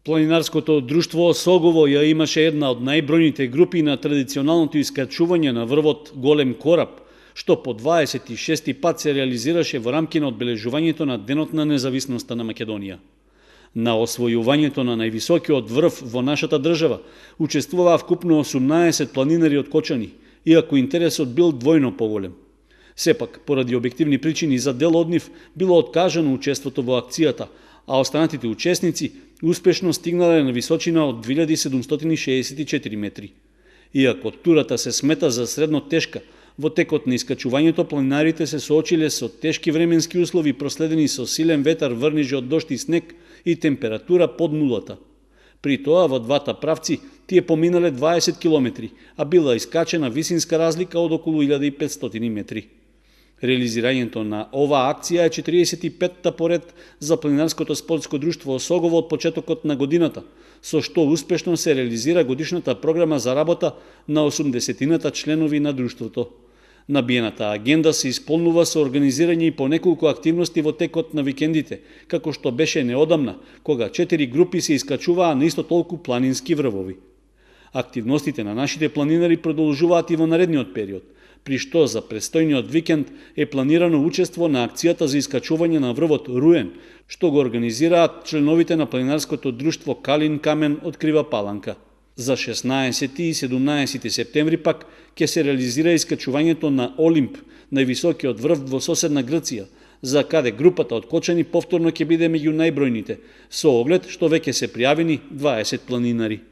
Планинарското друштво Согово ја имаше една од најбројните групи на традиционалното искачување на врвот Голем кораб, што по 26 пат се реализираше во рамки на одбележувањето на Денот на независноста на Македонија. На освојувањето на највисокиот врв во нашата држава учествуваа вкупно 18 планинари од Кочани, иако интересот бил двојно поголем. Сепак, поради објективни причини за дел од нив било откажано учеството во акцијата, а останатите учесници успешно стигнале на височина од 2764 метри. Иако турата се смета за средно тешка, во текот на искачувањето планинарите се соочиле со тешки временски услови проследени со силен ветар, врнежи од дожд и снег и температура под нулата. При тоа во двата правци тие поминале 20 километри, а била искачена висинска разлика од околу 1500 метри. Реализирањето на оваа акција е 45-та поред за планинарското спортско друштво Согово од почетокот на годината, со што успешно се реализира годишната програма за работа на 80-тината членови на друштвото. Набиената агенда се исполнува со организирање и по неколку активности во текот на викендите, како што беше неодамна, кога 4 групи се искачуваа на исто толку планински врвови. Активностите на нашите планинари продолжуваат и во наредниот период, при што за престојниот викенд е планирано учество на акцијата за искачување на врвот Руен, што го организираат членовите на планинарското друштво Калин Камен од Крива Паланка. За 16 и 17 септември пак ќе се реализира искачувањето на Олимп, највисокиот врв во соседна Грција, за каде групата од Кочани повторно ќе биде меѓу најбројните, со оглед што веќе се пријавени 20 планинари.